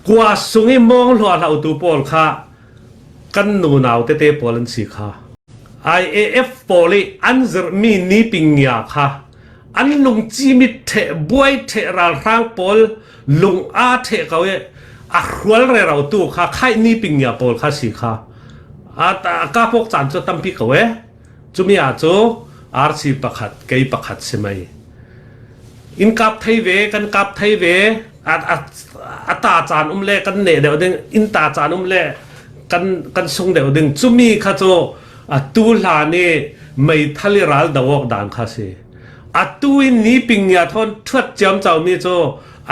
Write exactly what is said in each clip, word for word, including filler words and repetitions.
Kua sung i mawng hluahhlotu pawl kha kan nunau tete pawl an si kha. I A F pawl i an zirhmi nipingia kha an lungcim i ṭheh buai ṭheh ralhrang pawl lung a ṭheh ko i a hrual rero tu kha khaih nipingia pawl kha si kha. A, a kapawk caan cu a tampi ko e. Cumi ah cu R C pakhat, kei pakhat si mai. In kap thei ve, kan kap thei ve, a, a, a ta caan um le kan neh deuh ding, in ta caan um le kan, kan sung deuh ding. Cumi kha cu atu hlan i meithal i ral do awk dan kha si. Atu in nipingia thawn ṭhuat ciamco mi cu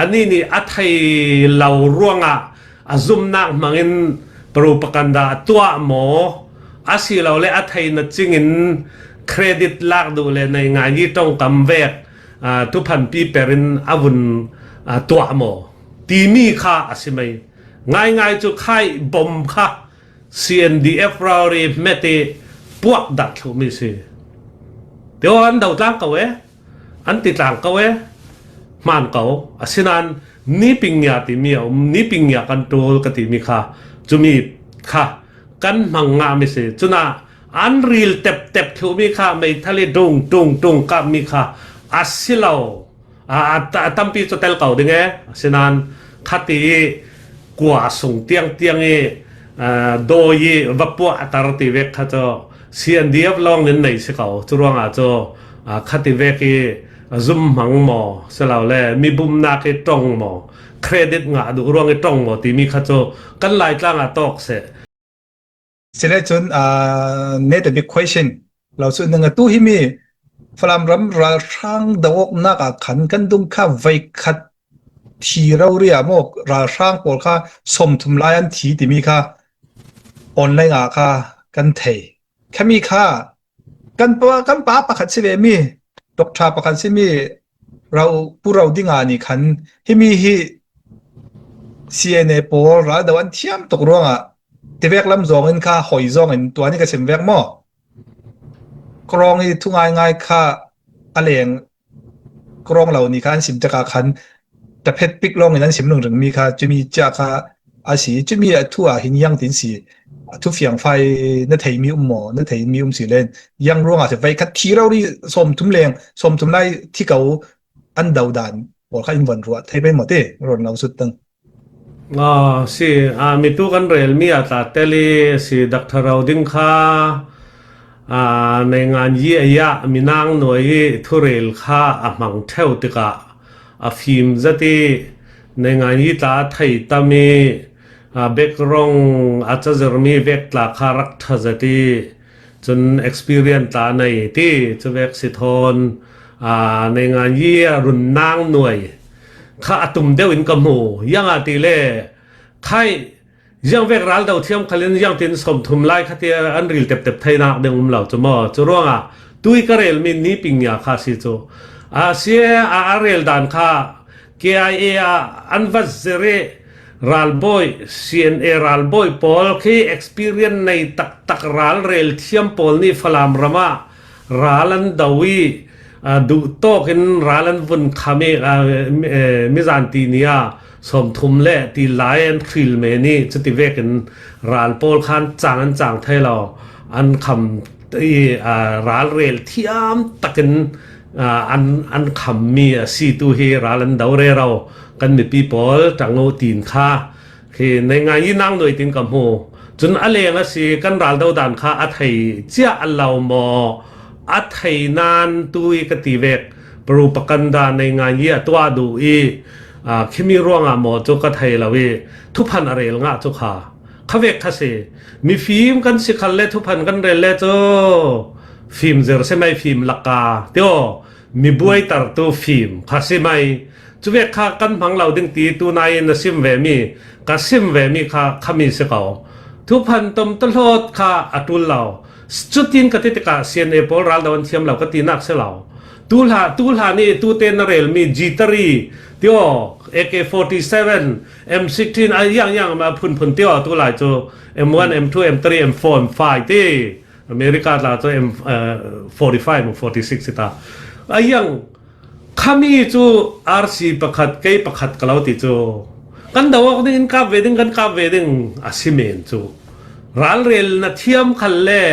anih nih a thei lo ruangah a zumnak hmangin propaganda a tuah maw? Asilole a theina cingin credit lak duh le naingngan i ṭongkam vek, aa, thuphanpi per in a vun, aa, tuah maw? Timi kha a si mai. Ngaingai cu khaih bom kha C N D F rori hmet i puak dah thluhmi si. Teo an do tlang ko e. An ti tlang ko e, hmaan ko. Asinain nipingia timi a um, nipingia kan ṭul ka timi kha, cumi kha kan hmang ngahmi si. Cunah an ril teptep thluhmi kha, meithal i ṭung, ṭung, ṭung kapmi kha a si lo. A, a, a tampi cu tel ko ding e. Asinain khati i kua sung tiangtiang i, aa, dawi i va puahter ti vek kha cu C N D F lawng in nei si ko. Cu ruangah cu, aa, khati vek i zum hmang maw, silole mi bumnak i ṭong maw, credit ngah duh ruang i ṭong maw timi kha cu kan Laitlang ah tawk seh. Sile cun, aa, net a big question. Lo cu ning atu himi Falam ram ralhrang do awknak ah khan kan dung kha veikhat thi rori ah maw, ralhrang pawl kha sawmthum lai an thi timi kha online ah kha kan thei. Khami kha kan pa, kan pa pakhat si ve mi, doctor pakhat si mi, Ro, Pu Ro Ding ah ni khan himi hi C N A pawl ral do an thiam tuk ruangah tivek lam zawng in kha hoi zawng in tuan i ka sim vek maw? Krawng i thu ngaingai kha a leng, krawng lo ni kha an sim tikah khan taphet pik lawng in an sim ringring mi kha cumi cia kha a si. Cumi a thu ah hin yang tin si, a thu fiangfai na theimi um maw, na theimi um si len yang ruangah si veikhat thi rori sawmthum leng, sawmthum lai thi ko an do dan pawl kha in von ruah thei pei maw ti ron lo sut tang. Aw, si, aa, mitu kan relmi a tla tel i si, Doctor Ro Ding kha, aa, naingan yi a yah minang nuai i thurel kha a hmang ṭheu tikah a fim zat i naingan yi tla a thei tam i, aa, background a cazirmi vek tla kha rak ṭha zat i, cun experience tla nei ti cu vek si thawn, aa, naingan yi a run nang nuai kha a tum deuh in ka hmu. Yang a ti le khai ziang vek ral do thiam khal in ziang tin sawmthum lai kha ti an ril teptep theinak ding um lo cu maw? Cu ruangah tui ka relmi nipingia kha si cu. A si a, a rel dan kha K I A ah an va zir i ralbawi, C N A ralbawi pawl khi experience nei taktak ralrel thiam pawl nih Falam ram ah ral an do i, aa, duhtawk in ral an vun kham i, aa, mi, ee, mizan ti ni ah sawmthum le ti lai an hril men i cuti vekin ral pawl khan cang an cang thei lo, an kham i, aa, ralrel thiam takin, aa, an, an khammi a si tu hi ral an do rero kan mipi pawl ṭang uh tin kha khi naingan yi nang nuai tin ka hmu. Cun a leng a si kan ral do dan kha a thei cia a lo maw? A thei nan tu i ka ti vek propaganda naingan yi a tuah duh i, aa, khimi ruangah maw cu ka thei lo i thuphan a rel ngah cu kha. Khavek kha si. Mifim kan si khal le thuphan kan rel le cu fim zir si mai, fim laka tio, mi buaitertu fim kha si mai. Cuvek kha kan hmang lo ding ti tunai in na sim vemi, ka sim vemi kha khami si ko. Thuphan tom tahlawt kha a ṭul lo. Cutin ka ti tikah C N A pawl ral do an thiam lo ka tinak si lo. Tuhla, tuhla nih tute na relmi G three tio, A K forty seven, M sixteen, a yang yang ma phunphun tio, tulai cu M one, M two, M three, M four, M five ti. America tla cu M, eh, forty five, forty six ta. A yang khami cu R C pakhat, kei pakhat ka lo ti cu. Kan do awk ding, in kap ve ding, kan kap ve ding a si men cu. Ralrel na thiam khal le,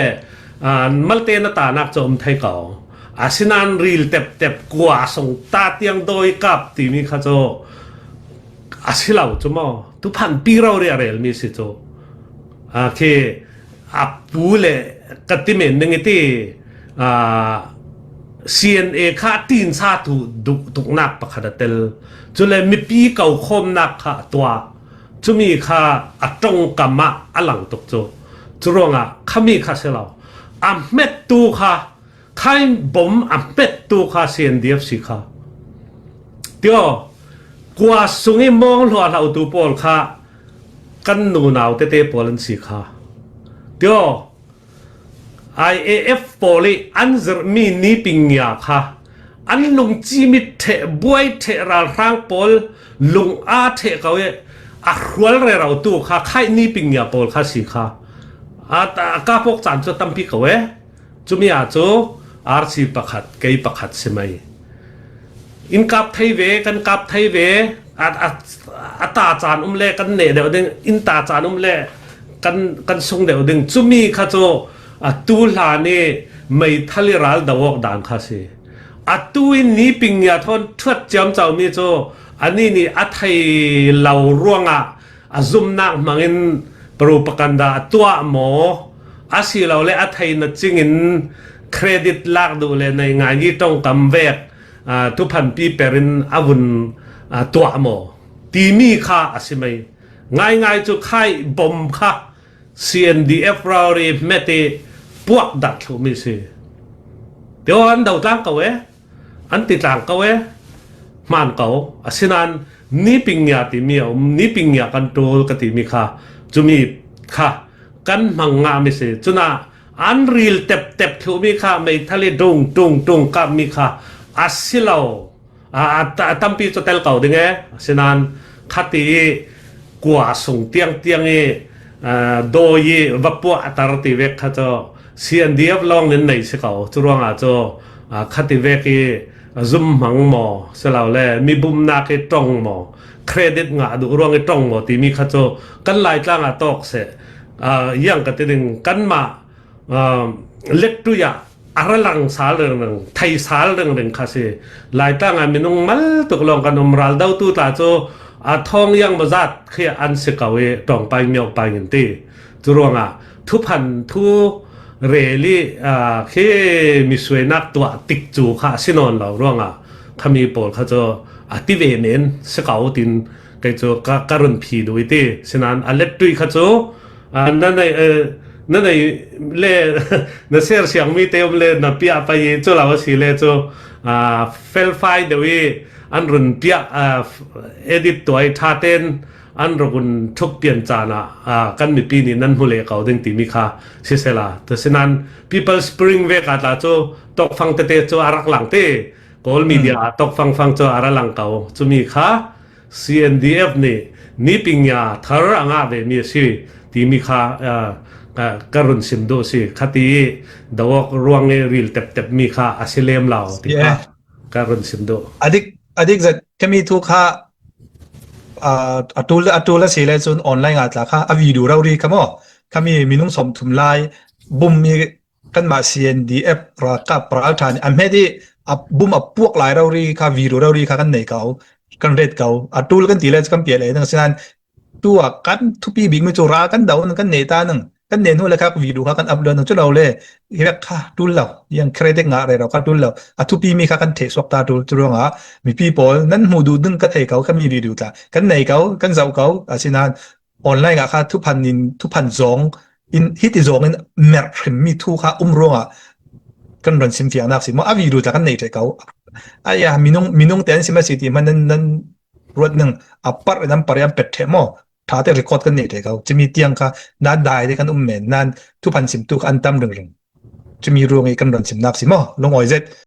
aa, malte na tanak cu a um thei ko. Asinain ril teptep kua sung ta tiang dawi kap timi kha cu a si lo cu maw? Tuphanpi rori a relmi si cu. Aa, khi a pu le ka ti men ding i ti, aa, C N A kha tinsa tu duk, tuknak pakhat a tel. Cule mipi ko khawmnak kha a tuah. Cumi kha a ṭongkam ah a lang tuk cu. Cu ruangah khami kha si lo. A hmet tu kha, khai bom a hmet tu kha C N D F si kha. Tio, kua sung i mawng hluahhlo tu pawl kha kan nunau tete pawl an si kha. Tio, I A F pawl i an zirhmi nipingia kha an lungci mit ṭheh, buai ṭheh, ralhrang pawl lung a ṭheh ko i a hrual rero tu kha khai nipingia pawl kha si kha. A, a ka pawk caan cu tampi ko e. Cumi ah cu R C pakhat, kei pakhat si mai. In kap thei ve, kan kap thei ve, a, a, a ta caan um le kan neh deuh ding, in ta caan um le kan, kan sung deuh ding. Cumi kha cu atu hlan i meithal i ral do awk dan kha si. Atu in nipingia thawn thuat ciamco mi cu ani nih a thei lo ruangah a zumnak hmangin propaganda a tuah maw? Asilole a theina cingin credit lak duh le nei ngai ni ṭongkam vek, aa, tuphanpi per in a vun, aa, tuah maw? Timi kha a si mai. Ngaingai cu khai bom kha C N D F rori hmet i puak dah thluhmi si. Teo an do tlang ko e. An ti tlang ko e, hmaan ko. Asinain nipingia timi a um, nipingia kan ṭul ka timi kha, cumi kha kan hmang ngahmi si. Cunah an ril teptep thluhmi kha, meithal i ṭung, ṭung, ṭung kapmi kha a si lo. A, a, a tampi cu tel ko ding e. Asinain khati i kua sung tiang tiang i, aa, dawi i va puahter ti vek kha cu C N D F lawng nin nei si ko. Cu ruangah cu, aa, khati vek i zumhmang maw, silole mi bumnak i ṭong maw, credit ngah duh ruang i ṭong maw timi kha cu kan Laitlang ah tawk seh. Aa, yang ka ti ding, kanmah, aa, lettui ah a ra lang sal ringring, thei sal ringring kha si. Laitlang ah minung mal tuk lawng kan um, raldotu tla cu a thawng yang maw zat khi an si ko i ṭawngpai miaupai in ti. Cu ruangah thuphan thu rel i, aa, khi misuainak tuah tik cu kha a si nawn lo ruangah khami pawl kha cu a ti ve men si ko tin kei cu ka, ka run phi duh i ti. Sinain a lettui kha cu, aa, na nei, aa, na nei le na ser siangmi te um le na piah pai i cu lo a si le cu, aa, felfai deuh i an run piah, aa, edit tuai ṭha ten an rak un ṭhuk pian caan ah, aa, kan mipi nih nan hmu leh ko ding timi kha sisela. Sinain People Spring vek ah tla cu tawkfang tete cu a rak lang ti. Kawl media ah tawkfang fang cu a ra lang ko. Cumi kha C N D F nih nipingia thar a ngah vemi a si timi kha, aa, ka, ka run sim duh si. Khati i do awk ruang i ril teptep mi kha a si lem lo ti kha ka run sim duh. A dik, a dik zet, khami thu kha, aa, a ṭul, a ṭul a si le cun online ah tla kha a video rori kha maw? Khami minung sawmthum lai bum mi kanmah C N D F ralkap ralṭha nih a hmet i a bum a puak lai rori kha, video rori kha kan nei ko, kan ret ko. A ṭul kan ti le cu kan piah lei ding. Sinain tu ah kan thupi bikmi cu ral kan do ning, kan neh ta ning, kan neh hnu le kha video kha kan upload ning cu lo le, hi vek kha ṭul lo, yang credit ngah rero kha ṭul lo. A thupi mi kha kan theh suak ta ṭul. Cu ruangah mipi pawl nan hmuh duh ding ka thei ko, khami video tla kan nei ko, kan zoh ko. Asinain online ah kha thuphan in, thuphan zong in, hiti zong in merh hrimmi thu kha um ruangah kan run sim fiangnak si maw? A video tla kan nei ṭheh ko. Aya, minung, minung te an sim a si ti hmanh nan, nan ruat ning, a parh in an parh i an pet ṭheh maw? Ṭha te record kan nei ṭheh ko. Cumi tiang kha nan dai te kan um men, nan thuphan sim tu kha an tam ringring. Cumi ruang i kan run simnak si maw? Lungawi zet.